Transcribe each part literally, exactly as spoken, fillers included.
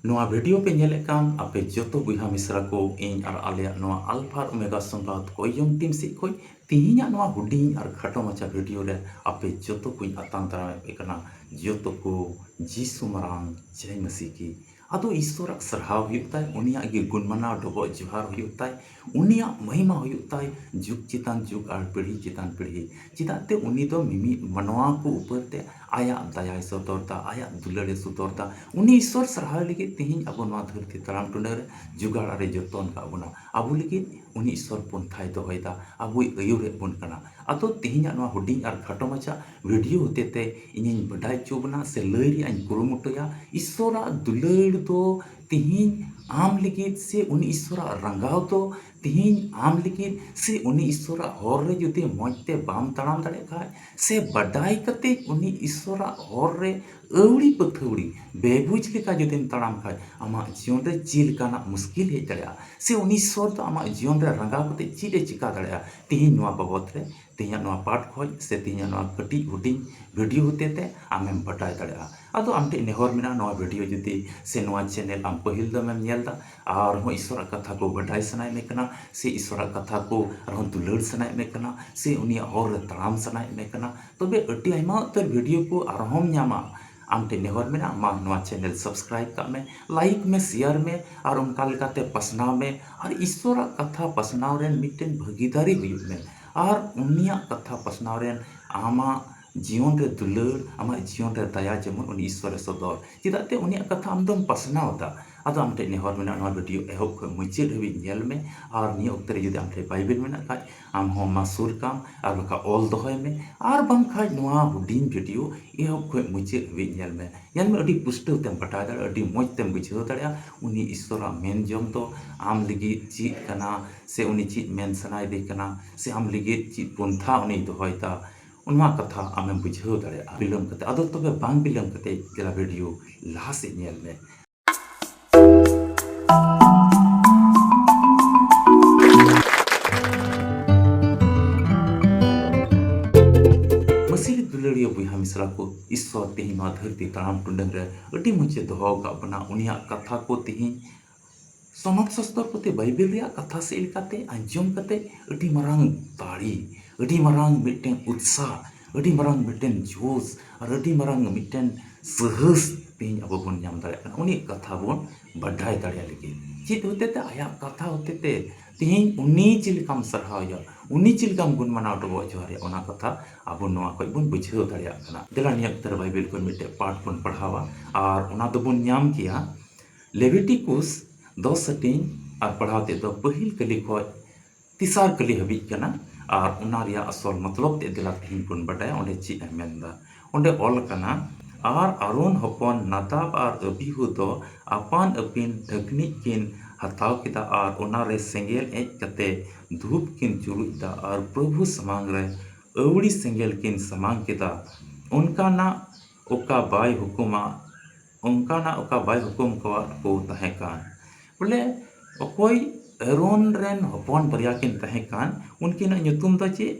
ᱱᱚᱣᱟ ᱵᱷᱤᱰᱤᱭᱳ ᱯᱮ ᱧᱮᱞᱮᱫ ᱠᱟᱱ ᱟᱯᱮ ᱡᱚᱛᱚ ᱵᱚᱭᱦᱟ ᱢᱤᱥᱨᱟ ᱠᱚ, ᱤᱧ ᱟᱨ ᱟᱞᱮᱭᱟᱜ ᱱᱚᱣᱟ ᱟᱞᱯᱷᱟ ᱟᱨ ᱳᱢᱮᱜᱟ ᱥᱚᱝᱵᱟᱫ ᱠᱚᱭᱚᱢ ᱴᱤᱢ ᱥᱮᱫ ᱠᱷᱚᱱ ᱛᱮᱦᱮᱧᱟᱜ ᱱᱚᱣᱟ ᱦᱩᱰᱤᱧ ᱟᱨ ᱠᱷᱟᱴᱚ ᱢᱟᱪᱷᱟ ᱵᱷᱤᱰᱤᱭᱳ ᱨᱮ ᱟᱯᱮ ᱡᱚᱛᱚ ᱠᱚᱧ ᱟᱛᱟᱝ ᱫᱟᱨᱟᱢᱮᱫ ᱯᱮ ᱠᱟᱱᱟ᱾ ᱡᱚᱛᱚ ᱠᱚ ᱡᱤᱥᱩ ᱢᱟᱨᱟᱝ ᱡᱟᱭ ᱢᱟᱹᱥᱤ ᱠᱤ᱾ ᱟᱫᱚ ᱤᱥᱥᱚᱨᱟᱜ ᱥᱟᱨᱦᱟᱣ ᱦᱩᱭᱩᱜ ᱛᱟᱭ, ᱩᱱᱤᱭᱟᱜ ᱜᱮ ᱜᱩᱱ ᱢᱟᱱᱟᱣ ᱰᱚᱵᱚᱜ ᱡᱚᱦᱟᱨ ᱦᱩᱭᱩᱜ ᱛᱟᱭ, ᱩᱱᱤᱭᱟᱜ ᱢᱚᱦᱤᱢᱟ ᱦᱩᱭᱩᱜ ᱛᱟᱭ ᱡᱩᱜᱽ ᱪᱮᱛᱟᱱ ᱡᱩᱜᱽ ᱟᱨ ᱯᱤᱲᱦᱤ ᱪᱮᱛᱟᱱ ᱯᱤᱲᱦᱤ᱾ ᱪᱮᱫᱟᱜ ᱛᱮ ᱩᱱᱤ ᱫᱚ ᱢᱤᱢᱤᱫ ᱢᱟᱱᱣᱟ ᱠᱚ ᱩᱯᱚᱨ ᱛᱮ ᱟᱭᱟᱜ ᱫᱟᱭᱟᱭ ᱥᱚᱫᱚᱨ ᱫᱟ, ᱟᱭᱟᱜ ᱫᱩᱞᱟᱹᱲᱮ ᱥᱚᱫᱚᱨ ᱫᱟ᱾ ᱩᱱᱤ ᱤᱥᱥᱚᱨ ᱥᱟᱨᱦᱟᱣ ᱞᱟᱹᱜᱤᱫ ᱛᱮᱦᱮᱧ ᱟᱵᱚ ᱱᱚᱣᱟ ᱫᱷᱟᱹᱨᱛᱤ ᱛᱟᱲᱟᱢ ᱴᱩᱰᱟᱹ ᱨᱮ ᱡᱚᱜᱟᱲ ᱟᱨᱮ ᱡᱚᱛᱚᱱ ᱠᱟᱜ ᱵᱚᱱᱟ᱾ ᱟᱵᱚ ᱞᱟᱹᱜᱤᱫ ᱩᱱᱤ ᱤᱥᱥᱚᱨ ᱯᱚᱱᱛᱷᱟᱭ ᱫᱚᱦᱚᱭᱮᱫᱟ, ᱟᱵᱚᱭ ᱟᱹᱭᱩᱨᱮᱫ ᱵᱚᱱ ᱠᱟᱱᱟ᱾ ᱟᱫᱚ ᱛᱮᱦᱮᱧᱟᱜ ᱱᱚᱣᱟ ᱦᱩᱰᱤᱧ ᱟᱨ ᱠᱷᱟᱴᱚ ᱢᱟᱪᱷᱟ ᱵᱷᱤᱰᱤᱭᱳ ᱦᱚᱛᱮᱛᱮ ᱤᱧᱤᱧ ᱵᱟᱰᱟᱭ ᱦᱚᱪᱚ ᱵᱚᱱᱟ ᱥᱮ ᱞᱟᱹᱭ ᱨᱮᱭᱟᱜ ᱤᱧ ᱠᱩᱨᱩᱢᱩᱴᱩᱭᱟ᱾ ᱤᱥᱥᱚᱨᱟᱜ ᱫᱩᱞᱟᱹᱲ ᱫᱚ ᱛᱮᱦᱮᱧ ᱟᱢ ᱞᱟᱹᱜᱤᱫ ᱥᱮ ᱩᱱᱤ ᱤᱥᱥᱚᱨᱟᱜ ᱨᱟᱸᱜᱟᱣ ᱫᱚ ᱛᱮᱦᱮᱧ ᱟᱢ ᱞᱟᱹᱜᱤᱫ ᱥᱮ ᱩᱱᱤ ᱤᱥᱥᱚᱨᱟᱜ ᱦᱚᱨ ᱨᱮ ᱡᱩᱫᱤ ᱢᱚᱡᱽ ᱛᱮ ᱵᱟᱢ ᱛᱟᱲᱟᱢ ᱫᱟᱲᱮᱭᱟᱜ ᱠᱷᱟᱡ, ᱥᱮ ᱵᱟᱰᱟᱭ ᱠᱟᱛᱮ ᱩᱱᱤ ᱤᱥᱥᱚᱨᱟᱜ ᱦᱚᱨ ᱨᱮ ᱟᱹᱣᱲᱤ ᱯᱟᱹᱛᱷᱟᱹᱣᱲᱤ ᱵᱮᱵᱩᱡᱽ ᱞᱮᱠᱟ ᱡᱩᱫᱤᱢ ᱛᱟᱲᱟᱢ ᱠᱷᱟᱡ, ᱟᱢᱟᱜ ᱡᱤᱭᱚᱱ ᱨᱮ ᱪᱮᱫ ᱞᱮᱠᱟᱱᱟᱜ ᱢᱩᱥᱠᱤᱞ ᱦᱮᱡ ᱫᱟᱲᱮᱭᱟᱜᱼᱟ, ᱥᱮ ᱩᱱᱤ ᱤᱥᱥᱚᱨ ᱫᱚ ᱟᱢᱟᱜ ᱡᱤᱭᱚᱱ ᱨᱮ ᱨᱟᱸᱜᱟᱣ ᱠᱟᱛᱮ ᱪᱮᱫ ᱮ ᱪᱤᱠᱟ ᱫᱟᱲᱮᱭᱟᱜᱼᱟ, ᱛᱮᱦᱮᱧ ᱱᱚᱣᱟ ᱵᱟᱵᱚᱛ ᱨᱮ, ᱛᱮᱦᱮᱧᱟᱜ ᱱᱚᱣᱟ ᱯᱟᱴ ᱠᱷᱚᱡ ᱥᱮ ᱛᱮᱦᱮᱧᱟᱜ ᱱᱚᱣᱟ ᱠᱟᱹᱴᱤᱡ ᱦᱩᱰᱤᱧ ᱵᱷᱤᱰᱤᱭᱳ ᱦᱚᱛᱮᱛᱮ ᱟᱢᱮᱢ ᱵᱟᱰᱟᱭ ᱫᱟᱲᱮᱭᱟᱜᱼᱟ᱾ ᱟᱫᱚ ᱟᱢ ᱴᱷᱮᱱ ᱱᱮᱦᱚᱨ ᱢᱮᱱᱟᱜᱼᱟ, ᱱᱚᱣᱟ ᱵᱷᱤᱰᱤᱭᱳ ᱡᱩᱫᱤ ᱥᱮ ᱱᱚᱣᱟ ᱪᱮᱱᱮᱞ ᱟᱢ ᱯᱟᱹᱦᱤᱞ ᱫᱚᱢᱮᱢ ᱧᱮᱞ ᱫᱟ, ᱟᱨᱦᱚᱸ ᱤᱥᱥᱚᱨᱟᱜ ᱠᱟᱛᱷᱟ ᱠᱚ ᱵᱟᱰᱟᱭ ᱥᱟᱱᱟᱭᱮᱫ ᱢᱮ ᱠᱟᱱᱟ, ᱥᱮ ᱤᱥᱥᱚᱨᱟᱜ ᱠᱟᱛᱷᱟ ᱠᱚ ᱟᱨᱦᱚᱸ ᱫᱩᱞᱟᱹᱲ ᱥᱟᱱᱟᱭᱮᱫ ᱢᱮ ᱠᱟᱱᱟ, ᱥᱮ ᱩᱱᱤᱭᱟᱜ ᱦᱚᱨ ᱨᱮ ᱛᱟᱲᱟᱢ ᱥᱟᱱᱟᱭᱮᱫ ᱢᱮ ᱠᱟᱱᱟ, ᱛᱚᱵᱮ ᱟᱹᱰᱤ ᱟᱭᱢᱟ ᱩᱛᱟᱹᱨ ᱵᱷᱤᱰᱤᱭᱳ ᱠᱚ ᱟᱨᱦᱚᱸᱢ ᱧᱟᱢᱟ᱾ ᱟᱢ ᱴᱷᱮᱱ ᱱᱮᱦᱚᱨ ᱢᱮᱱᱟᱜᱼᱟ, ᱢᱟ ᱱᱚᱣᱟ ᱪᱮᱱᱮᱞ ᱥᱟᱵᱥᱠᱨᱟᱭᱤᱵ ᱠᱟᱜ ᱢᱮ, ᱞᱟᱭᱤᱠ ᱢᱮ, ᱥᱮᱭᱟᱨ ᱢᱮ, ᱟᱨ ᱚᱱᱠᱟ ᱞᱮᱠᱟᱛᱮ ᱯᱟᱥᱱᱟᱣ ᱢᱮ, ᱟᱨ ᱤᱥᱥᱚᱨᱟᱜ ᱠᱟᱛᱷᱟ ᱯᱟᱥᱱᱟᱣ ᱨᱮᱱ ᱢᱤᱫᱴᱮᱱ ᱵᱷᱟᱹᱜᱤᱫᱟᱨᱤ ᱦᱩᱭᱩᱜ ᱢᱮ, ᱟᱨ ᱩᱱᱤᱭᱟᱜ ᱠᱟᱛᱷᱟ ᱯᱟᱥᱱᱟᱣ ᱨᱮᱱ ᱟᱢᱟᱜ ᱡᱤᱭᱚᱱ ᱨᱮ ᱫᱩᱞᱟᱹᱲ, ᱟᱢᱟᱜ ᱡᱤᱭᱚᱱ ᱨᱮ ᱫᱟᱭᱟ ᱡᱮᱢᱚᱱ ᱩᱱᱤ ᱤᱥᱥᱚᱨᱮ ᱥᱚᱫᱚᱨ᱾ ᱪᱮᱫᱟᱜ ᱛᱮ ᱩᱱᱤᱭᱟᱜ ᱠᱟᱛᱷᱟ ᱟᱢ ᱫᱚᱢ ᱯᱟᱥᱱᱟᱣ ᱮᱫᱟ᱾ ᱟᱫᱚ ᱟᱢ ᱴᱷᱮᱱ ᱱᱮᱦᱚᱨ ᱢᱮᱱᱟᱜᱼᱟ, ᱱᱚᱣᱟ ᱵᱷᱤᱰᱤᱭᱳ ᱮᱦᱚᱵ ᱠᱷᱚᱱ ᱢᱩᱪᱟᱹᱫ ᱦᱟᱹᱵᱤᱡ ᱧᱮᱞ ᱢᱮ, ᱟᱨ ᱱᱤᱭᱟᱹ ᱚᱠᱛᱮ ᱨᱮ ᱡᱩᱫᱤ ᱟᱢ ᱴᱷᱮᱱ ᱵᱟᱭᱵᱮᱞ ᱢᱮᱱᱟᱜ ᱠᱷᱟᱡ, ᱟᱢ ᱦᱚᱸ ᱢᱟ ᱥᱩᱨ ᱠᱟᱢ, ᱟᱨ ᱵᱟᱠᱷᱟᱡ ᱚᱞ ᱫᱚᱦᱚᱭ ᱢᱮ, ᱟᱨ ᱵᱟᱝᱠᱷᱟᱡ ᱱᱚᱣᱟ ᱦᱩᱰᱤᱧ ᱵᱷᱤᱰᱤᱭᱳ ᱮᱦᱚᱵ ᱠᱷᱚᱱ ᱢᱩᱪᱟᱹᱫ ᱦᱟᱹᱵᱤᱡ ᱧᱮᱞ ᱢᱮ᱾ ᱧᱮᱞ ᱢᱮ, ᱟᱹᱰᱤ ᱯᱩᱥᱴᱟᱹᱣ ᱛᱮᱢ ᱵᱟᱰᱟᱭ ᱫᱟᱲᱮᱭᱟᱜᱼᱟ, ᱟᱹᱰᱤ ᱢᱚᱡᱽ ᱛᱮᱢ ᱵᱩᱡᱷᱟᱹᱣ ᱫᱟᱲᱮᱭᱟᱜᱼᱟ ᱩᱱᱤ ᱤᱥᱥᱚᱨᱟᱜ ᱢᱮᱱ ᱡᱚᱝ ᱫᱚ ᱟᱢ ᱞᱟᱹᱜᱤᱫ ᱪᱮᱫ ᱠᱟᱱᱟ, ᱥᱮ ᱩᱱᱤ ᱪᱮᱫ ᱢᱮᱱ ᱥᱟᱱᱟᱭᱮᱫᱮ ᱠᱟᱱᱟ, ᱥᱮ ᱟᱢ ᱞᱟᱹᱜᱤᱫ ᱪᱮᱫ ᱯᱚᱱᱛᱷᱟ ᱩᱱᱤᱭ ᱫᱚᱦᱚᱭᱮᱫᱟ᱾ ᱱᱚᱣᱟ ᱠᱟᱛᱷᱟ ᱟᱢᱮᱢ ᱵᱩᱡᱷᱟᱹᱣ ᱫᱟᱲᱮᱭᱟᱜᱼᱟ ᱵᱤᱞᱚᱢ ᱠᱟᱛᱮ᱾ ᱟᱫᱚ ᱛᱚᱵᱮ ᱵᱟᱝ ᱵᱤᱞᱚᱢ ᱠᱟᱛᱮ ᱫᱮᱞᱟ ᱵᱷᱤᱰᱤᱭᱳ ᱞᱟᱦᱟ ᱥᱮᱫ ᱧᱮᱞ ᱢᱮ᱾ ᱢᱟᱹᱥᱤ ᱨᱮ ᱫᱩᱞᱟᱹᱲᱤᱭᱟᱹ ᱵᱚᱭᱦᱟ ᱵᱚᱭᱦᱟ ᱢᱤᱥᱨᱟ ᱠᱚ, ᱤᱥᱥᱚᱨ ᱛᱮᱦᱮᱧ ᱱᱚᱣᱟ ᱫᱷᱟᱹᱨᱛᱤ ᱛᱟᱲᱟᱢ ᱴᱩᱰᱟᱹᱝ ᱨᱮ ᱟᱹᱰᱤ ᱢᱚᱡᱽ ᱮ ᱫᱚᱦᱚ ᱟᱠᱟᱫ ᱵᱚᱱᱟ᱾ ᱩᱱᱤᱭᱟᱜ ᱠᱟᱛᱷᱟ ᱠᱚ ᱛᱮᱦᱮᱧ ᱥᱚᱱᱚᱛ ᱥᱟᱥᱛᱚᱨ ᱯᱩᱛᱷᱤ ᱵᱟᱭᱵᱮᱞ ᱨᱮᱭᱟᱜ ᱠᱟᱛᱷᱟ ᱥᱮᱫ ᱞᱮᱠᱟᱛᱮ ᱟᱸᱡᱚᱢ ᱠᱟᱛᱮ ᱟᱹᱰᱤ ᱢᱟᱨᱟᱝ ᱫᱟᱲᱮ, ᱟᱹᱰᱤ ᱢᱟᱨᱟᱝ ᱢᱤᱫᱴᱮᱱ ᱩᱛᱥᱟᱦ, ᱟᱹᱰᱤ ᱢᱟᱨᱟᱝ ᱢᱤᱫᱴᱮᱱ ᱡᱳᱥ ᱟᱨ ᱟᱹᱰᱤ ᱢᱟᱨᱟᱝ ᱢᱤᱫᱴᱮᱱ ᱥᱟᱦᱚᱥ ᱛᱮᱦᱮᱧ ᱟᱵᱚ ᱵᱚᱱ ᱧᱟᱢ ᱫᱟᱲᱮᱭᱟᱜ ᱠᱟᱱᱟ᱾ ᱩᱱᱤᱭᱟᱜ ᱠᱟᱛᱷᱟ ᱵᱚᱱ ᱵᱟᱰᱟᱭ ᱫᱟᱲᱮᱭᱟᱜ ᱞᱟᱹᱜᱤᱫ᱾ ᱪᱮᱫ ᱦᱚᱛᱮᱛᱮ? ᱟᱭᱟᱜ ᱠᱟᱛᱷᱟ ᱦᱚᱛᱮᱛᱮ ᱛᱮᱦᱮᱧ ᱩᱱᱤ ᱪᱮᱫ ᱞᱮᱠᱟᱢ ᱥᱟᱨᱦᱟᱣᱮᱭᱟ, ᱩᱱᱤ ᱪᱮᱫ ᱞᱮᱠᱟᱢ ᱜᱩᱱ ᱢᱟᱱᱟᱣ ᱰᱚᱵᱚᱜ ᱡᱚᱦᱟᱨᱮᱭᱟ, ᱚᱱᱟ ᱠᱟᱛᱷᱟ ᱟᱵᱚ ᱱᱚᱣᱟ ᱠᱷᱚᱡ ᱵᱚᱱ ᱵᱩᱡᱷᱟᱹᱣ ᱫᱟᱲᱮᱭᱟᱜ ᱠᱟᱱᱟ᱾ ᱫᱮᱞᱟ ᱱᱤᱭᱟᱹ ᱚᱠᱛᱮ ᱨᱮ ᱵᱟᱭᱵᱮᱞ ᱠᱷᱚᱱ ᱢᱤᱫᱴᱮᱡ ᱯᱟᱴ ᱵᱚᱱ ᱯᱟᱲᱦᱟᱣᱟ ᱟᱨ ᱚᱱᱟ ᱫᱚᱵᱚᱱ ᱧᱟᱢ ᱠᱮᱭᱟ ᱞᱮᱵᱤᱴᱤᱠᱩᱥ ᱫᱚᱥ ᱦᱟᱹᱴᱤᱧ ᱟᱨ ᱯᱟᱲᱦᱟᱣ ᱛᱮᱫ ᱫᱚ ᱯᱟᱹᱦᱤᱞ ᱠᱟᱹᱞᱤ ᱠᱷᱚᱡ ᱛᱮᱥᱟᱨ ᱠᱟᱹᱞᱤ ᱦᱟᱹᱵᱤᱡ ᱠᱟᱱᱟ᱾ ᱟᱨ ᱚᱱᱟ ᱨᱮᱭᱟᱜ ᱟᱥᱚᱞ ᱢᱚᱛᱞᱚᱵ ᱛᱮ ᱫᱮᱞᱟ ᱛᱮᱦᱮᱧ ᱵᱚᱱ ᱵᱟᱰᱟᱭᱟ, ᱚᱸᱰᱮ ᱪᱮᱫ ᱮ ᱢᱮᱱᱫᱟ᱾ ᱚᱸᱰᱮ ᱚᱞ ᱟᱠᱟᱱᱟ, ᱟᱨ ᱟᱨᱚᱱ ᱦᱚᱯᱚᱱ ᱱᱟᱫᱟᱵ ᱟᱨ ᱟᱹᱵᱤᱦᱩ ᱫᱚ ᱟᱯᱟᱱ ᱟᱹᱯᱤᱱ ᱰᱷᱟᱹᱠᱱᱤᱡ ᱠᱤᱱ ᱦᱟᱛᱟᱣ ᱠᱮᱫᱟ ᱟᱨ ᱚᱱᱟᱨᱮ ᱥᱮᱸᱜᱮᱞ ᱮᱡ ᱠᱟᱛᱮ ᱫᱷᱩᱯ ᱠᱤᱱ ᱪᱩᱨᱩᱡ ᱫᱟ ᱟᱨ ᱯᱨᱚᱵᱷᱩ ᱥᱟᱢᱟᱝ ᱨᱮ ᱟᱹᱣᱲᱤ ᱥᱮᱸᱜᱮᱞ ᱠᱤᱱ ᱥᱟᱢᱟᱝ ᱠᱮᱫᱟ᱾ ᱚᱱᱠᱟᱱᱟᱜ ᱚᱠᱟ ᱵᱟᱭ ᱦᱩᱠᱩᱢᱟ, ᱚᱱᱠᱟᱱᱟᱜ ᱚᱠᱟ ᱵᱟᱭ ᱦᱩᱠᱩᱢ ᱠᱟᱣᱟᱫ ᱠᱚ ᱛᱟᱦᱮᱸ ᱠᱟᱱ᱾ ᱵᱚᱞᱮ, ᱚᱠᱚᱭ ᱟᱨᱚᱱ ᱨᱮᱱ ᱦᱚᱯᱚᱱ ᱵᱟᱨᱭᱟ ᱠᱤᱱ ᱛᱟᱦᱮᱸ ᱠᱟᱱ, ᱩᱱᱠᱤᱱᱟᱜ ᱧᱩᱛᱩᱢ ᱫᱚ ᱪᱮᱫ?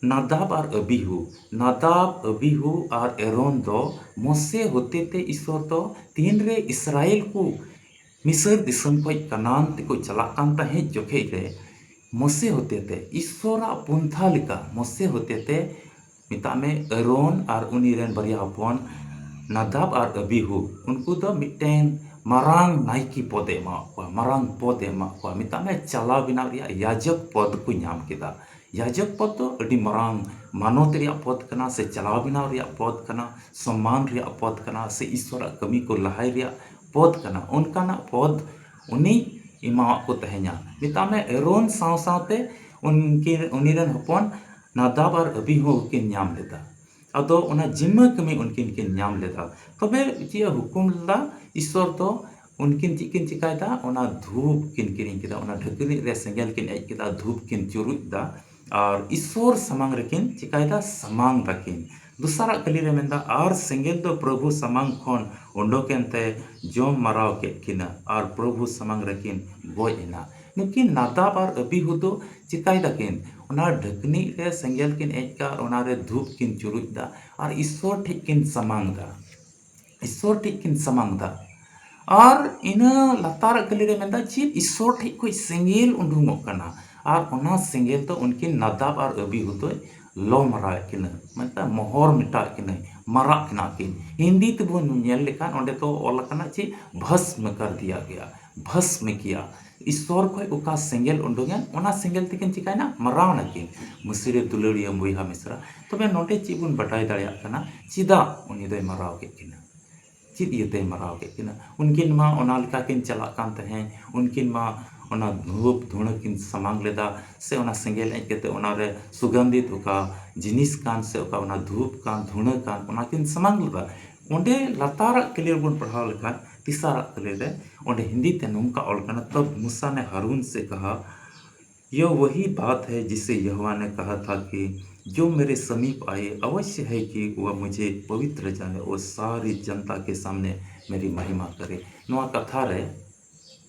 ᱱᱟᱫᱟᱵ ᱟᱨ ᱟᱹᱵᱤᱦᱩ᱾ ᱱᱟᱫᱟᱵ, ᱟᱹᱵᱤᱦᱩ ᱟᱨ ᱮᱨᱚᱱ ᱫᱚ ᱢᱚᱥᱮ ᱦᱚᱛᱮᱛᱮ ᱤᱥᱥᱚᱨ ᱫᱚ ᱛᱤᱱᱨᱮ ᱤᱥᱨᱟᱭᱮᱞ ᱠᱚ ᱢᱤᱥᱨ ᱫᱤᱥᱚᱢ ᱠᱷᱚᱱ ᱠᱟᱱᱟᱱ ᱛᱮᱠᱚ ᱪᱟᱞᱟᱜ ᱠᱟᱱ ᱛᱟᱦᱮᱸᱫ ᱡᱚᱠᱷᱮᱡ ᱨᱮ ᱢᱚᱥᱮ ᱦᱚᱛᱮᱛᱮ, ᱤᱥᱥᱚᱨᱟᱜ ᱯᱚᱱᱛᱷᱟ ᱞᱮᱠᱟ ᱢᱚᱥᱮ ᱦᱚᱛᱮᱛᱮ, ᱢᱮᱛᱟᱜ ᱢᱮ, ᱟᱨᱚᱱ ᱟᱨ ᱩᱱᱤ ᱨᱮᱱ ᱵᱟᱨᱭᱟ ᱦᱚᱯᱚᱱ ᱱᱟᱫᱟᱵ ᱟᱨ ᱟᱹᱵᱤᱦᱩ, ᱩᱱᱠᱩ ᱫᱚ ᱢᱤᱫᱴᱮᱱ ᱢᱟᱨᱟᱝ ᱱᱟᱭᱠᱮ ᱯᱚᱫᱮ ᱮᱢᱟᱣᱟᱫ ᱠᱚᱣᱟ, ᱢᱟᱨᱟᱝ ᱯᱚᱫᱮ ᱮᱢᱟᱣᱟᱫ ᱠᱚᱣᱟ, ᱢᱮᱛᱟᱜ ᱢᱮ, ᱪᱟᱞᱟᱣ ᱵᱮᱱᱟᱣ ᱨᱮᱭᱟᱜ ᱭᱟᱡᱚᱠ ᱯᱚᱫ ᱠᱚ ᱧᱟᱢ ᱠᱮᱫᱟ᱾ ᱭᱟᱡᱚᱠ ᱯᱚᱫ ᱫᱚ ᱟᱹᱰᱤ ᱢᱟᱨᱟᱝ ᱢᱟᱱᱚᱛ ᱨᱮᱭᱟᱜ ᱯᱚᱫ ᱠᱟᱱᱟ, ᱥᱮ ᱪᱟᱞᱟᱣ ᱵᱮᱱᱟᱣ ᱨᱮᱭᱟᱜ ᱯᱚᱫ ᱠᱟᱱᱟ, ᱥᱚᱢᱢᱟᱱ ᱨᱮᱭᱟᱜ ᱯᱚᱫ ᱠᱟᱱᱟ, ᱥᱮ ᱤᱥᱥᱚᱨᱟᱜ ᱠᱟᱹᱢᱤ ᱠᱚ ᱞᱟᱦᱟᱭ ᱨᱮᱭᱟᱜ ᱯᱚᱫ ᱠᱟᱱᱟ᱾ ᱚᱱᱠᱟᱱᱟᱜ ᱯᱚᱫ ᱩᱱᱤ ᱮᱢᱟᱣᱟᱫ ᱠᱚ ᱛᱟᱦᱮᱸᱧᱟ᱾ ᱢᱮᱛᱟᱜ ᱢᱮ, ᱮᱨᱚᱱ ᱥᱟᱶ ᱥᱟᱶᱛᱮ ᱩᱱᱠᱤᱱ, ᱩᱱᱤ ᱨᱮᱱ ᱦᱚᱯᱚᱱ ᱱᱟᱫᱟᱵ ᱟᱨ ᱟᱹᱵᱤᱦᱩ ᱦᱚᱸᱠᱤᱱ ᱧᱟᱢ ᱞᱮᱫᱟ᱾ ᱟᱫᱚ ᱚᱱᱟ ᱡᱤᱢᱢᱟᱹ ᱠᱟᱹᱢᱤ ᱩᱱᱠᱤᱱ ᱠᱤᱱ ᱧᱟᱢ ᱞᱮᱫᱟ᱾ ᱛᱚᱵᱮ ᱪᱮᱫ ᱮ ᱦᱩᱠᱩᱢ ᱞᱮᱫᱟ ᱤᱥᱥᱚᱨ ᱫᱚ? ᱩᱱᱠᱤᱱ ᱪᱮᱫ ᱠᱤᱱ ᱪᱤᱠᱟᱭᱮᱫᱟ? ᱚᱱᱟ ᱫᱷᱩᱯ ᱠᱤᱱ ᱠᱤᱨᱤᱧ ᱠᱮᱫᱟ, ᱚᱱᱟ ᱰᱷᱟᱹᱠᱱᱤᱡ ᱨᱮ ᱥᱮᱸᱜᱮᱞ ᱠᱤᱱ ᱮᱡ ᱠᱮᱫᱟ, ᱫᱷᱩᱯ ᱠᱤᱱ ᱪᱩᱨᱩᱡ ᱮᱫᱟ ᱟᱨ ᱤᱥᱥᱚᱨ ᱥᱟᱢᱟᱝ ᱨᱮᱠᱤᱱ ᱪᱤᱠᱟᱭᱮᱫᱟ? ᱥᱟᱢᱟᱝ ᱫᱟᱠᱤᱱ᱾ ᱫᱚᱥᱟᱨᱟᱜ ᱠᱟᱹᱞᱤ ᱨᱮ ᱢᱮᱱᱫᱟ, ᱟᱨ ᱥᱮᱸᱜᱮᱞ ᱫᱚ ᱯᱨᱚᱵᱷᱩ ᱥᱟᱢᱟᱝ ᱠᱷᱚᱱ ᱩᱰᱩᱠ ᱮᱱᱛᱮ ᱡᱚᱢ ᱢᱟᱨᱟᱣ ᱠᱮᱫ ᱠᱤᱱᱟ ᱟᱨ ᱯᱨᱚᱵᱷᱩ ᱥᱟᱢᱟᱝ ᱨᱮᱠᱤᱱ ᱜᱚᱡ ᱮᱱᱟ᱾ ᱱᱩᱠᱤᱱ ᱱᱟᱫᱟᱵ ᱟᱨ ᱟᱹᱵᱤᱦᱩ ᱫᱚ ᱪᱤᱠᱟᱭ ᱫᱟᱠᱤᱱ? ᱚᱱᱟ ᱰᱷᱟᱹᱠᱱᱤᱡ ᱨᱮ ᱥᱮᱸᱜᱮᱞ ᱠᱤᱱ ᱮᱡ ᱠᱟᱜ ᱟᱨ ᱚᱱᱟᱨᱮ ᱫᱷᱩᱯ ᱠᱤᱱ ᱪᱩᱨᱩᱡ ᱫᱟ ᱟᱨ ᱤᱥᱥᱚᱨ ᱴᱷᱮᱡ ᱠᱤᱱ ᱥᱟᱢᱟᱝ ᱫᱟ᱾ ᱤᱥᱥᱚᱨ ᱴᱷᱮᱡ ᱠᱤᱱ ᱥᱟᱢᱟᱝ ᱫᱟ᱾ ᱟᱨ ᱤᱱᱟᱹ ᱞᱟᱛᱟᱨ ᱠᱟᱹᱞᱤ ᱨᱮ ᱢᱮᱱᱫᱟ ᱪᱮᱫ ᱤᱥᱥᱚᱨ ᱴᱷᱮᱡ ᱠᱷᱚᱡ ᱥᱮᱸᱜᱮᱞ ᱩᱰᱩᱝᱚᱜ ᱠᱟᱱᱟ᱾ ᱟᱨ ᱚᱱᱟ ᱥᱮᱸᱜᱮᱞ ᱫᱚ ᱩᱱᱠᱤᱱ ᱱᱟᱫᱟᱵ ᱟᱨ ᱟᱹᱵᱤᱦᱩ ᱫᱚᱭ ᱞᱚ ᱢᱟᱨᱟᱣᱮᱫ ᱠᱤᱱᱟᱹ, ᱢᱮᱱᱫᱟ ᱢᱚᱦᱚᱨ ᱢᱮᱴᱟᱣᱮᱫ ᱠᱤᱱᱟᱹ, ᱢᱟᱨᱟᱜ ᱠᱤᱱᱟ ᱠᱤᱱ᱾ ᱦᱤᱱᱫᱤ ᱛᱮᱵᱚᱱ ᱧᱮᱞ ᱞᱮᱠᱷᱟᱱ ᱚᱸᱰᱮ ᱫᱚ ᱚᱞ ᱟᱠᱟᱱᱟ ᱪᱮᱫ, ᱵᱷᱚᱥᱢ ᱠᱟᱨ ᱫᱤᱭᱟ ᱜᱮᱭᱟ, ᱵᱷᱚᱥᱢ ᱠᱤᱭᱟ᱾ ᱤᱥᱥᱚᱨ ᱠᱷᱚᱡ ᱚᱠᱟ ᱥᱮᱸᱜᱮᱞ ᱩᱰᱩᱝᱮᱱ, ᱚᱱᱟ ᱥᱮᱸᱜᱮᱞ ᱛᱮᱠᱤᱱ ᱪᱤᱠᱟᱭᱱᱟ? ᱢᱟᱨᱟᱣ ᱱᱟᱠᱤᱱ᱾ ᱢᱟᱹᱥᱤᱨᱮ ᱫᱩᱞᱟᱹᱲᱤᱭᱟᱹ ᱵᱚᱭᱦᱟ ᱢᱤᱥᱨᱟ, ᱛᱚᱵᱮ ᱱᱚᱰᱮ ᱪᱮᱫ ᱵᱚᱱ ᱵᱟᱰᱟᱭ ᱫᱟᱲᱮᱭᱟᱜ ᱠᱟᱱᱟ? ᱪᱮᱫᱟᱜ ᱩᱱᱤ ᱫᱚᱭ ᱢᱟᱨᱟᱣ ᱠᱮᱫ ᱠᱤᱱᱟ? ᱪᱮᱫ ᱤᱭᱟᱹᱛᱮᱭ ᱢᱟᱨᱟᱣ ᱠᱮᱫ ᱠᱤᱱᱟ? ᱩᱱᱠᱤᱱ ᱢᱟ ᱚᱱᱟ ᱞᱮᱠᱟ ᱠᱤᱱ ᱪᱟᱞᱟᱜ ᱠᱟᱱ ᱛᱟᱦᱮᱸᱫ, ᱩᱱᱠᱤᱱ ᱢᱟ ᱚᱱᱟ ᱫᱷᱩᱯ ᱫᱷᱩᱬᱟᱹ ᱠᱤᱱ ᱥᱟᱢᱟᱝ ᱞᱮᱫᱟ, ᱥᱮ ᱚᱱᱟ ᱥᱮᱸᱜᱮᱞ ᱮᱡ ᱠᱟᱛᱮ ᱚᱱᱟᱨᱮ ᱥᱩᱜᱟᱱᱫᱷᱤᱛ ᱚᱠᱟ ᱡᱤᱱᱤᱥ ᱠᱟᱱ, ᱥᱮ ᱚᱠᱟ ᱚᱱᱟ ᱫᱷᱩᱯ ᱠᱟᱱ, ᱫᱷᱩᱬᱟᱹ ᱠᱟᱱ, ᱚᱱᱟ ᱠᱤᱱ ᱥᱟᱢᱟᱝ ᱞᱮᱫᱟ᱾ ᱚᱸᱰᱮ ᱞᱟᱛᱟᱨᱟᱜ ᱠᱟᱹᱞᱤ ᱨᱮᱵᱚᱱ ᱯᱟᱲᱦᱟᱣ ᱞᱮᱠᱷᱟᱱ, ᱛᱮᱥᱟᱨᱟᱜ ᱠᱟᱹᱞᱤ ᱨᱮ, ᱚᱸᱰᱮ ᱦᱤᱱᱫᱤ ᱛᱮ ᱱᱚᱝᱠᱟ ᱚᱞ ᱠᱟᱱᱟ, "तब मूसा ने हारून से कहा, यह वही बात है जिसे यहोवा ने कहा था कि जो मेरे समीप आए, अवश्य है कि वह मुझे पवित्र जाने और सारी जनता के सामने मेरी महिमा करे।" ᱱᱚᱣᱟ ᱠᱟᱛᱷᱟ ᱨᱮ,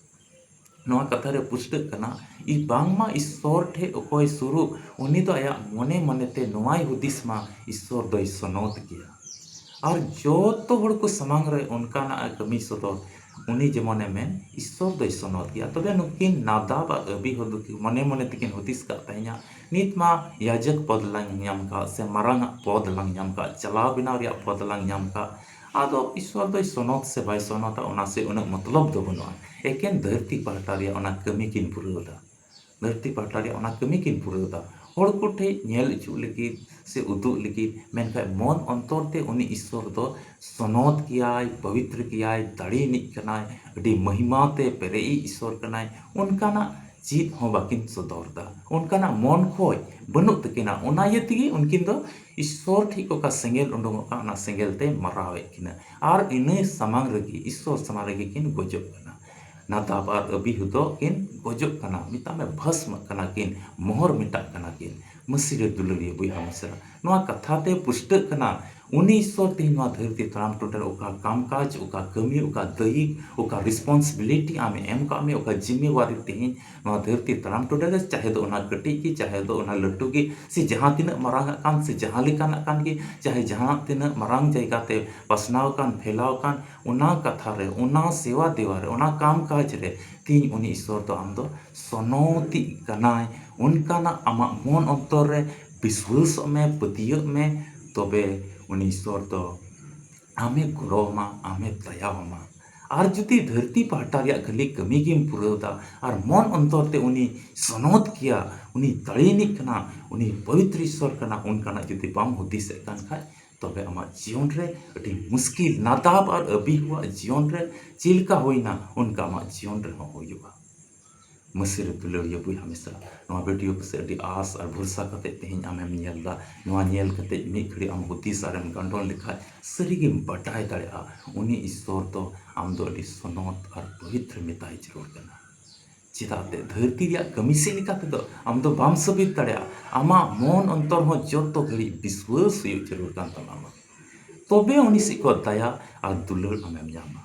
ᱱᱚᱣᱟ ᱠᱟᱛᱷᱟ ᱨᱮ ᱯᱩᱥᱴᱟᱹᱜ ᱠᱟᱱᱟ, ᱤ-, ᱵᱟᱝᱢᱟ ᱤᱥᱥᱚᱨ ᱴᱷᱮᱡ ᱚᱠᱚᱭ ᱥᱩᱨᱩᱜ, ᱩᱱᱤ ᱫᱚ ᱟᱭᱟᱜ ᱢᱚᱱᱮ ᱢᱚᱱᱮ ᱛᱮ ᱱᱚᱣᱟᱭ ᱦᱩᱫᱤᱥ ᱢᱟ, ᱤᱥᱥᱚᱨ ᱫᱚᱭ ᱥᱚᱱᱚᱛ ᱜᱮᱭᱟ᱾ ᱟᱨ ᱡᱚᱛᱚ ᱦᱚᱲ ᱠᱚ ᱥᱟᱢᱟᱝ ᱨᱮ ᱚᱱᱠᱟᱱᱟᱜ ᱮ ᱠᱟᱹᱢᱤ ᱥᱚᱫᱚᱨ, ᱩᱱᱤ ᱡᱮᱢᱚᱱᱮ ᱢᱮᱱ, ᱤᱥᱥᱚᱨ ᱫᱚᱭ ᱥᱚᱱᱚᱛ ᱜᱮᱭᱟ᱾ ᱛᱚᱵᱮ ᱱᱩᱠᱤᱱ ᱱᱟᱫᱟᱵ ᱟᱨ ᱟᱹᱵᱤᱦᱩ ᱫᱚ ᱢᱚᱱᱮ ᱢᱚᱱᱮ ᱛᱮᱠᱤᱱ ᱦᱩᱫᱤᱥ ᱠᱟᱜ ᱛᱟᱦᱮᱸᱧᱟ, ᱱᱤᱛ ᱢᱟ ᱭᱟᱡᱚᱠ ᱯᱚᱫᱽ ᱞᱟᱝ ᱧᱟᱢ ᱠᱟᱜ, ᱥᱮ ᱢᱟᱨᱟᱝ ᱟᱜ ᱯᱚᱫᱽ ᱞᱟᱝ ᱧᱟᱢ ᱠᱟᱜ, ᱪᱟᱞᱟᱣ ᱵᱮᱱᱟᱣ ᱨᱮᱭᱟᱜ ᱯᱚᱫᱽ ᱞᱟᱝ ᱧᱟᱢ ᱠᱟᱜ, ᱟᱫᱚ ᱤᱥᱥᱚᱨ ᱫᱚᱭ ᱥᱚᱱᱚᱛ ᱥᱮ ᱵᱟᱭ ᱥᱚᱱᱚᱛᱟ, ᱚᱱᱟ ᱥᱮ ᱩᱱᱟᱹᱜ ᱢᱚᱛᱞᱚᱵ ᱫᱚ ᱵᱟᱹᱱᱩᱜᱼᱟ᱾ ᱮᱠᱮᱱ ᱫᱷᱟᱹᱨᱛᱤ ᱯᱟᱦᱴᱟ ᱨᱮᱭᱟᱜ ᱚᱱᱟ ᱠᱟᱹᱢᱤ ᱠᱤᱱ ᱯᱩᱨᱟᱹᱣ ᱮᱫᱟ᱾ ᱫᱷᱟᱹᱨᱛᱤ ᱯᱟᱦᱴᱟ ᱨᱮᱭᱟᱜ ᱚᱱᱟ ᱠᱟᱹᱢᱤ ᱠᱤᱱ ᱯᱩᱨᱟᱹᱣ ᱮᱫᱟ᱾ ᱦᱚᱲ ᱠᱚ ᱴᱷᱮᱡ ᱧᱮᱞ ᱦᱚᱪᱚ ᱞᱟᱹᱜᱤᱫ ᱥᱮ ᱩᱫᱩᱜ ᱞᱟᱹᱜᱤᱫ, ᱢᱮᱱᱠᱷᱟᱱ ᱢᱚᱱ ᱚᱱᱛᱚᱨ ᱛᱮ ᱩᱱᱤ ᱤᱥᱥᱚᱨ ᱫᱚ ᱥᱚᱱᱚᱛ ᱜᱮᱭᱟᱭ, ᱯᱚᱵᱤᱛᱨ ᱜᱮᱭᱟᱭ, ᱫᱟᱲᱮ ᱟᱹᱱᱤᱡ ᱠᱟᱱᱟᱭ, ᱟᱹᱰᱤ ᱢᱚᱦᱤᱢᱟ ᱛᱮ ᱯᱮᱨᱮᱡ ᱤᱡ ᱤᱥᱥᱚᱨ ᱠᱟᱱᱟᱭ᱾ ᱚᱱᱠᱟᱱᱟᱜ ᱪᱮᱫ ᱦᱚᱸ ᱵᱟᱹᱠᱤᱱ ᱥᱚᱫᱚᱨ ᱮᱫᱟ, ᱚᱱᱠᱟᱱᱟᱜ ᱢᱚᱱ ᱠᱷᱚᱡ ᱵᱟᱹᱱᱩᱜ ᱛᱟᱹᱠᱤᱱᱟ᱾ ᱚᱱᱟ ᱤᱭᱟᱹ ᱛᱮᱜᱮ ᱩᱱᱠᱤᱱ ᱫᱚ ᱤᱥᱥᱚᱨ ᱴᱷᱮᱡ ᱚᱠᱟ ᱥᱮᱸᱜᱮᱞ ᱩᱰᱩᱝᱚᱜ ᱠᱟᱱ, ᱚᱱᱟ ᱥᱮᱸᱜᱮᱞ ᱛᱮ ᱢᱟᱨᱟᱣᱮᱫ ᱠᱤᱱᱟ᱾ ᱟᱨ ᱤᱱᱟᱹ ᱥᱟᱢᱟᱝ ᱨᱮᱜᱮ, ᱤᱥᱥᱚᱨ ᱥᱟᱢᱟᱝ ᱨᱮᱜᱮ ᱠᱤᱱ ᱜᱚᱡᱚᱜ ᱠᱟᱱᱟ᱾ ᱱᱟᱫᱟᱵ ᱟᱨ ᱟᱹᱵᱤᱦᱩ ᱫᱚ ᱠᱤᱱ ᱜᱚᱡᱚᱜ ᱠᱟᱱᱟ, ᱢᱮᱛᱟᱜ ᱢᱮ ᱵᱷᱚᱥᱢᱚᱜ ᱠᱟᱱᱟ ᱠᱤᱱ, ᱢᱚᱦᱚᱨ ᱢᱮᱴᱟᱜ ᱠᱟᱱᱟ ᱠᱤᱱ᱾ ᱢᱟᱹᱥᱤ ᱨᱮ ᱫᱩᱞᱟᱹᱲᱤᱭᱟᱹ ᱵᱚᱭᱦᱟ ᱢᱤᱥᱨᱟ, ᱱᱚᱣᱟ ᱠᱟᱛᱷᱟ ᱛᱮ ᱯᱩᱥᱴᱟᱹᱜ ᱠᱟᱱᱟ, ᱩᱱᱤ ᱤᱥᱥᱚᱨ ᱛᱮᱦᱮᱧ ᱱᱚᱣᱟ ᱫᱷᱟᱹᱨᱛᱤ ᱛᱟᱲᱟᱢ ᱴᱚᱴᱷᱟ ᱨᱮ ᱚᱠᱟ ᱠᱟᱢ ᱠᱟᱡᱽ, ᱚᱠᱟ ᱠᱟᱹᱢᱤ, ᱚᱠᱟ ᱫᱟᱹᱭᱤᱠ, ᱚᱠᱟ responsibility ᱟᱢᱮ ᱮᱢ ᱠᱟᱜ ᱢᱮ, ᱚᱠᱟ ᱡᱤᱢᱢᱮᱣᱟᱨᱤ ᱛᱮᱦᱮᱧ ᱱᱚᱣᱟ ᱫᱷᱟᱹᱨᱛᱤ ᱛᱟᱲᱟᱢ ᱴᱚᱴᱷᱟ ᱨᱮ, ᱪᱟᱦᱮ ᱫᱚ ᱚᱱᱟ ᱠᱟᱹᱴᱤᱡ ᱜᱮ, ᱪᱟᱦᱮ ᱫᱚ ᱚᱱᱟ ᱞᱟᱹᱴᱩ ᱜᱮ, ᱥᱮ ᱡᱟᱦᱟᱸ ᱛᱤᱱᱟᱹᱜ ᱢᱟᱨᱟᱝ ᱟᱜ ᱠᱟᱱ, ᱥᱮ ᱡᱟᱦᱟᱸ ᱞᱮᱠᱟᱱᱟᱜ ᱠᱟᱱ ᱜᱮ, ᱪᱟᱦᱮ ᱡᱟᱦᱟᱸ ᱛᱤᱱᱟᱹᱜ ᱢᱟᱨᱟᱝ ᱡᱟᱭᱜᱟ ᱛᱮ ᱯᱟᱥᱱᱟᱣ ᱠᱟᱱ, ᱯᱷᱮᱞᱟᱣ ᱠᱟᱱ, ᱚᱱᱟ ᱠᱟᱛᱷᱟ ᱨᱮ, ᱚᱱᱟ ᱥᱮᱣᱟ ᱫᱮᱣᱟ ᱨᱮ, ᱚᱱᱟ ᱠᱟᱢ ᱠᱟᱡᱽ ᱨᱮ ᱛᱮᱦᱮᱧ ᱩᱱᱤ ᱤᱥᱥᱚᱨ ᱫᱚ ᱟᱢ ᱫᱚ ᱥᱚᱱᱚᱛᱤᱜ ᱠᱟᱱᱟᱭ᱾ ᱚᱱᱠᱟᱱᱟᱜ ᱟᱢᱟᱜ ᱢᱚᱱ ᱚᱱᱛᱚᱨ ᱨᱮ ᱵᱤᱥᱣᱟᱹᱥᱚᱜ ᱢᱮ, ᱯᱟᱹᱛᱭᱟᱹᱜ ᱢᱮ, ᱛᱚᱵᱮ ᱩᱱᱤ ᱤᱥᱥᱚᱨ ᱫᱚ ᱟᱢᱮ ᱜᱚᱲᱚ ᱟᱢᱟ, ᱟᱢᱮ ᱫᱟᱭᱟ ᱟᱢᱟ᱾ ᱟᱨ ᱡᱩᱫᱤ ᱫᱷᱟᱹᱨᱛᱤ ᱯᱟᱦᱴᱟ ᱨᱮᱭᱟᱜ ᱠᱷᱟᱹᱞᱤ ᱠᱟᱹᱢᱤ ᱜᱮᱢ ᱯᱩᱨᱟᱹᱣ ᱫᱟ ᱟᱨ ᱢᱚᱱ ᱚᱱᱛᱚᱨ ᱛᱮ ᱩᱱᱤ ᱥᱚᱱᱚᱛ ᱜᱮᱭᱟ, ᱩᱱᱤ ᱫᱟᱲᱮᱭᱟᱱᱤᱡ ᱠᱟᱱᱟ, ᱩᱱᱤ ᱯᱚᱵᱤᱛᱨ ᱤᱥᱥᱚᱨ ᱠᱟᱱᱟ, ᱚᱱᱠᱟᱱᱟᱜ ᱡᱩᱫᱤ ᱵᱟᱢ ᱦᱩᱫᱤᱥᱮᱫ ᱠᱟᱱ ᱠᱷᱟᱡ, ᱛᱚᱵᱮ ᱟᱢᱟᱜ ᱡᱤᱭᱚᱱ ᱨᱮ ᱟᱹᱰᱤ ᱢᱩᱥᱠᱤᱞ, ᱱᱟᱫᱟᱵ ᱟᱨ ᱟᱹᱵᱤᱦᱩᱣᱟᱜ ᱡᱤᱭᱚᱱ ᱨᱮ ᱪᱮᱫ ᱞᱮᱠᱟ ᱦᱩᱭᱱᱟ, ᱚᱱᱠᱟ ᱟᱢᱟᱜ ᱡᱤᱭᱚᱱ ᱨᱮᱦᱚᱸ ᱦᱩᱭᱩᱜᱼᱟ᱾ ᱢᱟᱹᱥᱤ ᱨᱮ ᱫᱩᱞᱟᱹᱲᱤᱭᱟᱹ ᱵᱚᱭᱦᱟ ᱢᱤᱥᱨᱟ, ᱱᱚᱣᱟ ᱵᱷᱤᱰᱤᱭᱳ ᱯᱟᱥᱮ ᱟᱹᱰᱤ ᱟᱥ ᱟᱨ ᱵᱷᱚᱨᱥᱟ ᱠᱟᱛᱮ ᱛᱮᱦᱮᱧ ᱟᱢᱮᱢ ᱧᱮᱞ ᱫᱟ᱾ ᱱᱚᱣᱟ ᱧᱮᱞ ᱠᱟᱛᱮ ᱢᱤᱫ ᱜᱷᱟᱹᱲᱤᱡ ᱟᱢ ᱦᱩᱫᱤᱥ ᱟᱨᱮᱢ ᱜᱟᱱᱰᱚᱱ ᱞᱮᱠᱷᱟᱡ ᱥᱟᱹᱨᱤᱜᱮᱢ ᱵᱟᱰᱟᱭ ᱫᱟᱲᱮᱭᱟᱜᱼᱟ, ᱩᱱᱤ ᱤᱥᱥᱚᱨ ᱫᱚ ᱟᱢ ᱫᱚ ᱟᱹᱰᱤ ᱥᱚᱱᱚᱛ ᱟᱨ ᱯᱚᱵᱤᱛᱨᱚ ᱢᱮᱛᱟᱭ ᱡᱟᱹᱨᱩᱲ ᱠᱟᱱᱟ᱾ ᱪᱮᱫᱟᱜ ᱛᱮ ᱫᱷᱟᱹᱨᱛᱤ ᱨᱮᱭᱟᱜ ᱠᱟᱹᱢᱤ ᱥᱮᱫ ᱞᱮᱠᱟ ᱛᱮᱫᱚ ᱟᱢ ᱫᱚ ᱵᱟᱢ ᱥᱟᱹᱵᱤᱛ ᱫᱟᱲᱮᱭᱟᱜᱼᱟ᱾ ᱟᱢᱟᱜ ᱢᱚᱱ ᱚᱱᱛᱚᱨ ᱦᱚᱸ ᱡᱚᱛᱚ ᱜᱷᱟᱹᱲᱤᱡ ᱵᱤᱥᱣᱟᱹᱥ ᱦᱩᱭᱩᱜ ᱡᱟᱹᱨᱩᱲ ᱠᱟᱱ ᱛᱟᱢᱟ᱾ ᱛᱚᱵᱮ ᱩᱱᱤ ᱥᱮᱫ ᱠᱷᱚᱱ ᱫᱟᱭᱟ ᱟᱨ ᱫᱩᱞᱟᱹᱲ ᱟᱢᱮᱢ ᱧᱟᱢᱟ᱾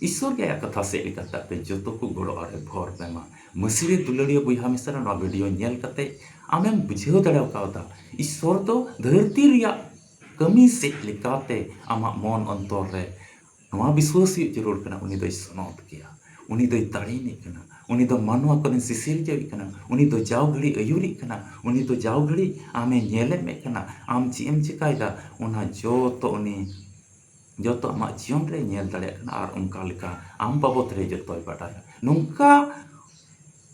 ᱤᱥᱥᱚᱨ ᱜᱮ ᱟᱭᱟᱜ ᱠᱟᱛᱷᱟ ᱥᱮᱫ ᱞᱮᱠᱟᱛᱮ ᱟᱯᱮ ᱡᱚᱛᱚ ᱠᱚ ᱜᱚᱲᱚ ᱟᱨᱮ ᱵᱷᱚᱨ ᱯᱮ ᱢᱟ᱾ ᱢᱟᱹᱥᱤ ᱨᱮ ᱫᱩᱞᱟᱹᱲᱤᱭᱟᱹ ᱵᱚᱭᱦᱟ ᱢᱤᱥᱨᱟ, ᱱᱚᱣᱟ ᱵᱷᱤᱰᱤᱭᱳ ᱧᱮᱞ ᱠᱟᱛᱮ ᱟᱢᱮᱢ ᱵᱩᱡᱷᱟᱹᱣ ᱫᱟᱲᱮ ᱠᱟᱣᱫᱟ, ᱤᱥᱥᱚᱨ ᱫᱚ ᱫᱷᱟᱹᱨᱛᱤ ᱨᱮᱭᱟᱜ ᱠᱟᱹᱢᱤ ᱥᱮᱫ ᱞᱮᱠᱟᱛᱮ ᱟᱢᱟᱜ ᱢᱚᱱ ᱚᱱᱛᱚᱨ ᱨᱮ ᱱᱚᱣᱟ ᱵᱤᱥᱣᱟᱹᱥ ᱦᱩᱭᱩᱜ ᱡᱟᱹᱨᱩᱲ ᱠᱟᱱᱟ, ᱩᱱᱤ ᱫᱚᱭ ᱥᱚᱱᱚᱛ ᱜᱮᱭᱟ, ᱩᱱᱤ ᱫᱚᱭ ᱫᱟᱲᱮᱭᱟᱱᱤᱡ ᱠᱟᱱᱟ, ᱩᱱᱤ ᱫᱚ ᱢᱟᱱᱣᱟ ᱠᱚᱨᱮᱱ ᱥᱤᱥᱤᱨᱡᱟᱹᱣᱤᱡ ᱠᱟᱱᱟ, ᱩᱱᱤ ᱫᱚ ᱡᱟᱣ ᱜᱷᱟᱹᱲᱤᱡ ᱟᱹᱭᱩᱨᱤᱡ ᱠᱟᱱᱟ, ᱩᱱᱤ ᱫᱚ ᱡᱟᱣ ᱜᱷᱟᱹᱲᱤᱡ ᱟᱢᱮ ᱧᱮᱞᱮ ᱢᱮ ᱠᱟᱱᱟ, ᱟᱢ ᱪᱮᱫ ᱮᱢ ᱪᱮᱠᱟᱭᱮᱫᱟ, ᱚᱱᱟ ᱡᱚᱛᱚ ᱩᱱᱤ ᱡᱚᱛᱚ ᱟᱢᱟᱜ ᱡᱤᱭᱚᱱ ᱨᱮ ᱧᱮᱞ ᱫᱟᱲᱮᱭᱟᱜ ᱠᱟᱱᱟ ᱟᱨ ᱚᱱᱠᱟ ᱞᱮᱠᱟ ᱟᱢ ᱵᱟᱵᱚᱫ ᱨᱮ ᱡᱚᱛᱚᱭ ᱵᱟᱰᱟᱭᱟ᱾ ᱱᱚᱝᱠᱟ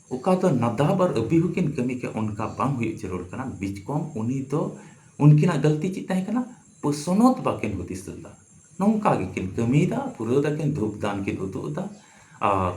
ᱚᱠᱟ ᱫᱚ ᱱᱟᱫᱟᱵ ᱟᱨ ᱟᱹᱵᱤᱦᱩ ᱠᱤᱱ ᱠᱟᱹᱢᱤ ᱠᱮᱫ, ᱚᱱᱠᱟ ᱵᱟᱝ ᱦᱩᱭᱩᱜ ᱡᱟᱹᱨᱩᱲ ᱠᱟᱱᱟ᱾ ᱵᱤᱪᱠᱚᱢ ᱩᱱᱤ ᱫᱚ, ᱩᱱᱠᱤᱱᱟᱜ ᱜᱟᱹᱞᱛᱤ ᱪᱮᱫ ᱛᱟᱦᱮᱸ ᱠᱟᱱᱟ? ᱯᱚᱥᱚᱱᱚᱛ ᱵᱟᱹᱠᱤᱱ ᱦᱩᱫᱤᱥ ᱞᱮᱫᱟ᱾ ᱱᱚᱝᱠᱟ ᱜᱮᱠᱤᱱ ᱠᱟᱹᱢᱤᱭᱮᱫᱟ, ᱯᱩᱨᱟᱹᱣ ᱫᱟᱠᱤᱱ, ᱫᱷᱩᱯ ᱫᱟᱱ ᱠᱤᱱ ᱩᱫᱩᱜ ᱮᱫᱟ, ᱟᱨ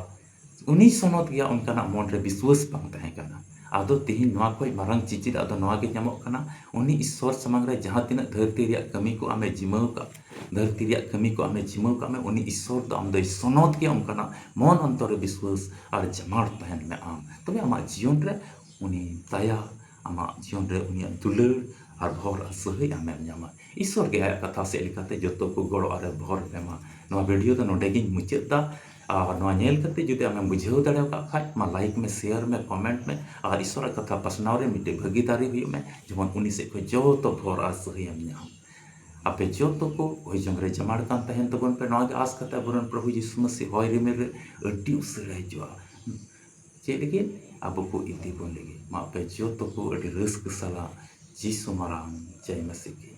ᱩᱱᱤ ᱥᱚᱱᱚᱛ ᱜᱮᱭᱟ, ᱚᱱᱠᱟᱱᱟᱜ ᱢᱚᱱ ᱨᱮ ᱵᱤᱥᱣᱟᱹᱥ ᱵᱟᱝ ᱛᱟᱦᱮᱸ ᱠᱟᱱᱟ᱾ ᱟᱫᱚ ᱛᱮᱦᱮᱧ ᱱᱚᱣᱟ ᱠᱷᱚᱱ ᱢᱟᱨᱟᱝ ᱪᱮᱪᱮᱫ ᱟᱫᱚ ᱱᱚᱣᱟ ᱜᱮ ᱧᱟᱢᱚᱜ ᱠᱟᱱᱟ, ᱩᱱᱤ ᱤᱥᱥᱚᱨ ᱥᱟᱢᱟᱝ ᱨᱮ ᱡᱟᱦᱟᱸ ᱛᱤᱱᱟᱹᱜ ᱫᱷᱟᱹᱨᱛᱤ ᱨᱮᱭᱟᱜ ᱠᱟᱹᱢᱤ ᱠᱚ ᱟᱢᱮ ᱡᱤᱢᱟᱹᱣ ᱠᱟᱜ, ᱫᱷᱟᱹᱨᱛᱤ ᱨᱮᱭᱟᱜ ᱠᱟᱹᱢᱤ ᱠᱚ ᱟᱢᱮ ᱡᱤᱢᱟᱹᱣ ᱠᱟᱜ ᱢᱮ, ᱩᱱᱤ ᱤᱥᱥᱚᱨ ᱫᱚ ᱟᱢ ᱫᱚᱭ ᱥᱚᱱᱚᱛ ᱜᱮᱭᱟ, ᱚᱱᱠᱟᱱᱟᱜ ᱢᱚᱱ ᱚᱱᱛᱚᱨ ᱨᱮ ᱵᱤᱥᱣᱟᱹᱥ ᱟᱨ ᱡᱟᱢᱟᱲ ᱛᱟᱦᱮᱱ ᱢᱮ ᱟᱢ᱾ ᱛᱚᱵᱮ ᱟᱢᱟᱜ ᱡᱤᱭᱚᱱ ᱨᱮ ᱩᱱᱤ ᱫᱟᱭᱟ, ᱟᱢᱟᱜ ᱡᱤᱭᱚᱱ ᱨᱮ ᱩᱱᱤᱭᱟᱜ ᱫᱩᱞᱟᱹᱲ ᱟᱨ ᱵᱷᱚᱨ ᱟᱨ ᱥᱟᱹᱦᱟᱹᱭ ᱟᱢᱮᱢ ᱧᱟᱢᱟ᱾ ᱤᱥᱚᱨ ᱜᱮ ᱟᱭᱟᱜ ᱠᱟᱛᱷᱟ ᱥᱮᱫ ᱞᱮᱠᱟᱛᱮ ᱡᱚᱛᱚ ᱠᱚ ᱜᱚᱲᱚ ᱟᱨᱮ ᱵᱷᱚᱨ ᱮᱢᱟ᱾ ᱱᱚᱣᱟ ᱵᱷᱤᱰᱤᱭᱳ ᱫᱚ ᱱᱚᱰᱮ ᱜᱤᱧ ᱢᱩᱪᱟᱹᱫ ᱫᱟ᱾ ᱟᱨ ᱱᱚᱣᱟ ᱧᱮᱞ ᱠᱟᱛᱮ ᱡᱩᱫᱤ ᱟᱢᱮᱢ ᱵᱩᱡᱷᱟᱹᱣ ᱫᱟᱲᱮ ᱟᱠᱟᱫ ᱠᱷᱟᱡ, ᱢᱟ ᱞᱟᱭᱤᱠ ᱢᱮ, ᱥᱮᱭᱟᱨ ᱢᱮ, ᱠᱚᱢᱮᱱᱴ ᱢᱮ, ᱟᱨ ᱤᱥᱚᱨᱟᱜ ᱠᱟᱛᱷᱟ ᱯᱟᱥᱱᱟᱣ ᱨᱮ ᱢᱤᱫᱴᱮᱡ ᱵᱷᱟᱹᱜᱤᱫᱟᱨᱤ ᱦᱩᱭᱩᱜ ᱢᱮ, ᱡᱮᱢᱚᱱ ᱩᱱᱤ ᱥᱮᱫ ᱠᱷᱚᱱ ᱡᱚᱛᱚ ᱵᱷᱚᱨ ᱟᱨ ᱥᱟᱹᱦᱟᱹᱭᱮᱢ ᱧᱟᱢ᱾ ᱟᱯᱮ ᱡᱚᱛᱚ ᱠᱚ ᱦᱩᱭ ᱡᱚᱝ ᱨᱮ ᱡᱟᱢᱟᱲ ᱠᱟᱱ ᱛᱟᱦᱮᱱ ᱛᱟᱵᱚᱱ ᱯᱮ᱾ ᱱᱚᱣᱟ ᱜᱮ ᱟᱸᱥ ᱠᱟᱛᱮ ᱟᱵᱚᱨᱮᱱ ᱯᱨᱚᱵᱷᱩ ᱡᱤᱥᱩ ᱢᱟᱹᱥᱤ ᱦᱚᱭ ᱨᱤᱢᱤᱞ ᱨᱮ ᱟᱹᱰᱤ ᱩᱥᱟᱹᱨᱟ ᱦᱤᱡᱩᱜᱼᱟ᱾ ᱪᱮᱫ ᱞᱟᱹᱜᱤᱫ? ᱟᱵᱚ ᱠᱚ ᱤᱫᱤ ᱵᱚᱱ ᱞᱟᱹᱜᱤᱫ᱾ ᱢᱟ ᱟᱯᱮ ᱡᱚᱛᱚ ᱠᱚ ᱟᱹᱰᱤ ᱨᱟᱹᱥᱠᱟᱹ ᱥᱟᱞᱟᱜ ᱡᱤᱥᱩ ᱢᱟᱨᱟᱝ ᱡᱟᱭ ᱢᱟᱹᱥᱤ ᱠᱤ